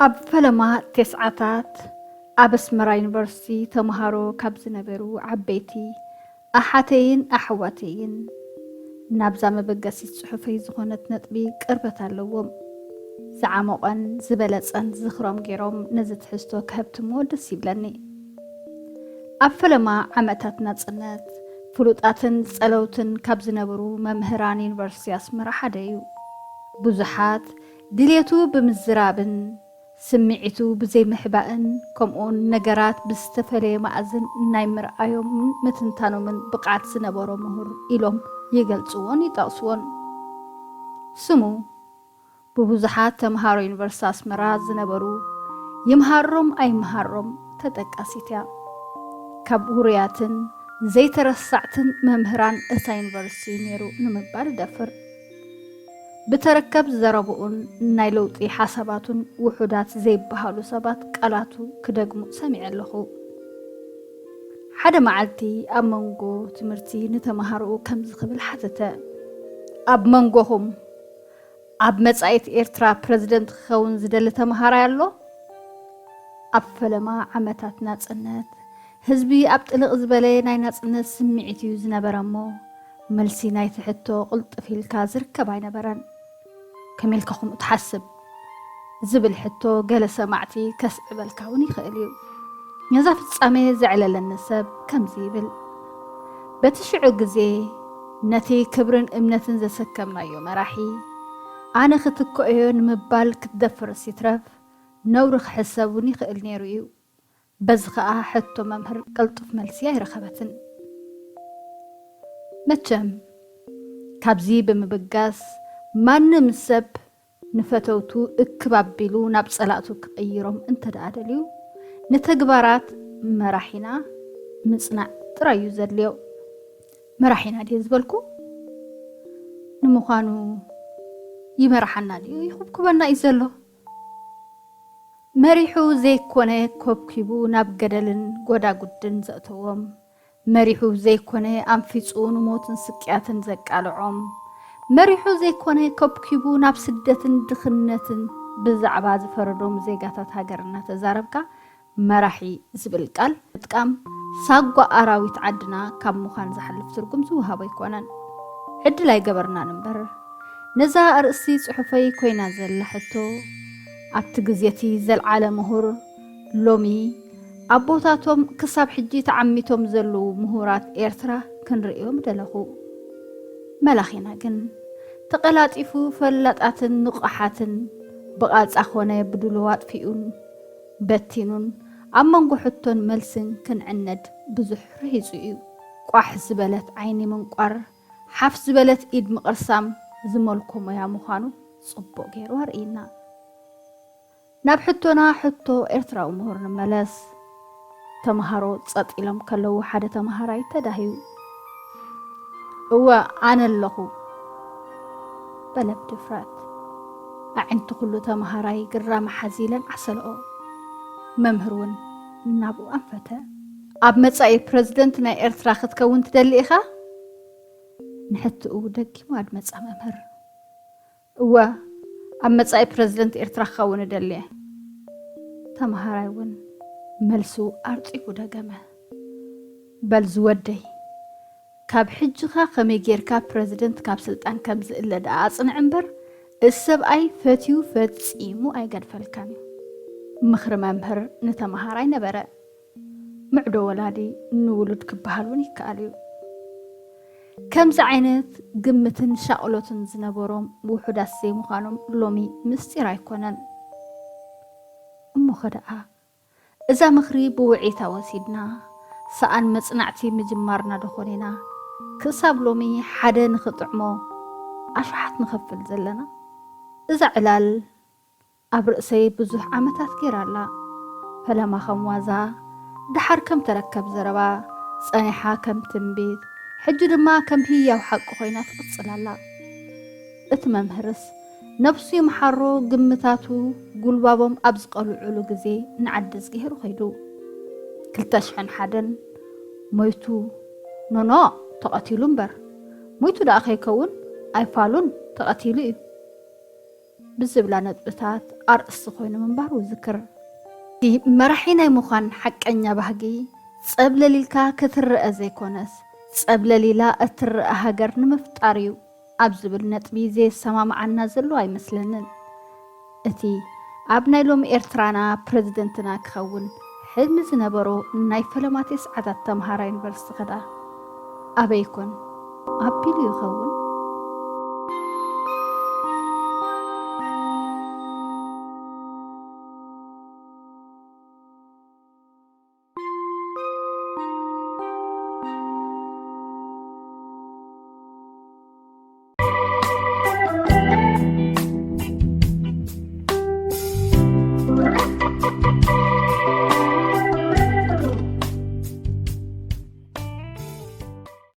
ኣብ ፈለማ ተስዓታት ኣብ ኣስመራ ዩኒቨርሲቲ ተምሃሮ ካብ ዝነበሩ ዓበይቲ ኣሓተይን ኣሕዋተይን ናብዛ መበገሲት ጽሑፈይ ዝኾነት ነጥቢ ቅርበት ኣለዎም። ዝዓሞቐን ዝበለጸን ዝኽሮም ገይሮም ነዚ ትሕዝቶ ክህብትምዎ ደስ ይብለኒ። ኣብ ፈለማ ዓመታት ናጽነት ፍሉጣትን ጸለውትን ካብ ዝነበሩ መምህራን ዩኒቨርሲቲ ኣስመራ ሓደ እዩ። ብዙሓት ድሌቱ ብምዝራብን ስምዒቱ ብዘይምሕባእን ከምኡውን ነገራት ብዝተፈለየ መኣዝን ናይ ምርኣዮምን ምትንታኖምን ብቕዓት ዝነበሮ ምሁር ኢሎም ይገልጽዎን ይጠቕስዎን። ስሙ ብብዙሓት ተምሃሮ ዩኒቨርሲቲ ኣስመራ ዝነበሩ ይምሃሮም ኣይምሃሮም ተጠቃሲት እያ። ካብ ውሩያትን ዘይተረሳዕትን መምህራን እታ ዩኒቨርሲቲ ነይሩ ንምባል እደፍር። ብተረከብ ዘረብኡን ናይ ለውጢ ሓሳባቱን ውሑዳት ዘይበሃሉ ሰባት ቃላቱ ክደግሙ ሰሚዐ ኣለኹ። ሓደ መዓልቲ ኣብ መንጎ ትምህርቲ ንተምሃሮኡ ከምዚ ክብል ሓተተ። ኣብ መንጎኹም ኣብ መጻኢት ኤርትራ ፕረዚደንት ክኸውን ዝደሊ ተምሃራይ ኣሎ? ኣብ ፈለማ ዓመታት ናጽነት ህዝቢ ኣብ ጥልቕ ዝበለ ናይ ናጽነት ስምዒት እዩ ዝነበረ እሞ፣ መልሲ ናይቲ ሕቶ ቅልጥፍ ኢልካ ዝርከብ ኣይነበረን። ከመይ ኢልካ ከምኡ ትሓስብ? ዝብል ሕቶ ገለ ሰማዕቲ ከስዕበልካ እውን ይኽእል እዩ። ነዛ ፍጻሜ ዘዕለለኒ ሰብ ከምዚ ይብል፣ በቲ ሽዑ ግዜ ነቲ ክብርን እምነትን ዘሰከምናዮ መራሒ ኣነ ክትክኦዮ ንምባል ክትደፍርስ ይትረፍ ነውሪ ክሕሰብ እውን ይኽእል ነይሩ እዩ። በዚ ኸኣ ሕቶ መምህር ቅልጡፍ መልሲ ኣይረኸበትን። መቸም ካብዚ ብምብጋስ ማንም ሰብ ንፈተውቱ እክብ ኣቢሉ ናብ ጸላእቱ ክቕይሮም እንተ ደኣ ደልዩ፣ ንተግባራት መራሒና ምጽናዕ ጥራይ እዩ ዘድልዮ። መራሒና ድየ ዝበልኩ? ንምዃኑ ይመርሓና ድዩ ይኹብኩበና እዩ ዘሎ? መሪሑ ዘይኮነ ኮብኪቡ ናብ ገደልን ጎዳጉድን ዘእተዎም፣ መሪሑ ዘይኮነ ኣንፊጹ ንሞትን ስቅያትን ዘቃልዖም፣ መሪሑ ዘይኮነ ከብኪቡ ናብ ስደትን ድኽነትን ብዛዕባ ዝፈረዶም ዜጋታት ሃገር እናተዛረብካ መራሒ ዝብል ቃል ምጥቃም ሳጓ ኣራዊት ዓድና ካብ ምዃን ዝሓልፍ ትርጉም ዝወሃቦ ኣይኮነን። ዕድል ኣይገበርናን እምበር። ነዛ ኣርእስቲ ጽሑፈይ ኮይና ዘላ ሕቶ ኣብቲ ግዜ እቲ ዘልዓለ ምሁር ሎሚ ኣቦታቶም ክሳብ ሕጂ ተዓሚቶም ዘለዉ ምሁራት ኤርትራ ክንርእዮም ደለኹ። መላኺና ግን ተቐላጢፉ ፈላጣትን ንቑሓትን ብቓጻ ኾነ ብድሎ ኣጥፊኡን በቲኑን ኣብ መንጎ ሕቶን መልስን ክንዕነድ ብዙሕ ርሂጹ እዩ። ቋሕ ዝበለት ዓይኒ ምንቋር፣ ሓፍ ዝበለት ኢድ ምቕርሳም ዝመልኮ ሞያ ምዃኑ ጽቡቕ ገይሩ ኣርእይና። ናብ ሕቶና ሕቶ ኤርትራዊ ምሁር ንመለስ። ተምሃሮ ጸጥ ኢሎም ከለዉ ሓደ ተምሃራይ ተዳህዩ፣ "እወ፣ ኣነ ኣለኹ" በለ ብድፍረት። ኣዒንቲ ኩሉ ተምሃራይ ግራም ሓዚለን ዓሰልኦ። መምህር እውን ናብኡ ኣንፈተ። "ኣብ መጻኢ ፕረዚደንት ናይ ኤርትራ ክትከውን ትደሊ ኢኻ?" ንሕትኡ ደጊሙ ኣድመጻ መምህር። "እወ፣ ኣብ መጻኢ ፕረዚደንት ኤርትራ ክኸውን እደሊ እየ።" ተምሃራይ እውን መልሱ ኣርጢቡ ደገመ። "በል ዝወደይ፣ ካብ ሕጅኻ ከመይ ጌርካ ፕረዚደንት ካብ ስልጣን ከም ዝእለ ደኣ ኣጽንዕ እምበር፣ እዚ ሰብኣይ ፈትዩ ፈጺሙ ኣይገድፈልካን እዩ።" ምኽሪ መምህር ንተምሃራይ ነበረ። ምዕዶ ወላዲ ንውሉድ ክበሃል እውን ይከኣል እዩ። ከምዚ ዓይነት ግምትን ሻቕሎትን ዝነበሮም ውሑዳት ዘይምዃኖም ሎሚ ምስጢር ኣይኮነን። እሞኸ ደኣ እዛ ምኽሪ ብውዒታ ወሲድና ሰኣን መጽናዕቲ ምጅማርና ዶ ኾን ኢና ክሳብ ሎሚ ሓደ ንኽጥዕሞ ኣሽሓት ንኸፍል ዘለና? እዛ ዕላል ኣብ ርእሰይ ብዙሕ ዓመታት ገይራ ኣላ። ፈለማ ከም ዋዛ፣ ደሓር ከም ተረከብ ዘረባ፣ ጸኒሓ ከም ትንቢት፣ ሕጂ ድማ ከም ህያው ሓቂ ኮይና ትቕጽል ኣላ። እቲ መምህርስ ነብሱ ይምሓሮ ግምታቱ ጉልባቦም ኣብ ዝቐልዑሉ ግዜ ንዓዲ እዝግሄር ኸይዱ። ክልተ ሽሕን ሓደን ሞይቱ፣ ኖኖ፣ ተቐቲሉ እምበር፣ ሞይቱ ደኣ ከይከውን ኣይፋሉን ተቐቲሉ እዩ። ብዝብላ ነጥብታት ኣርእስቲ ኮይኑ ምንባሩ ዝክር። እቲ መራሒ ናይ ምዃን ሓቀኛ ባህጊ ጸብለል ኢልካ ክትረአ ዘይኮነስ፣ ጸብለል ኢላ እትረአ ሃገር ንምፍጣር እዩ ኣብ ዝብል ነጥቢ ዘየሰማምዓና ዘሎ ኣይመስለንን። እቲ ኣብ ናይ ሎሚ ኤርትራና ፕረዚደንትና ክኸውን ሕልሚ ዝነበሮ ናይ ፈለማት የስዓታት ተምሃራይ ዩኒቨርሲቲ ከዳ ኣበይ ኮን ኣቢሉ ይኸውን?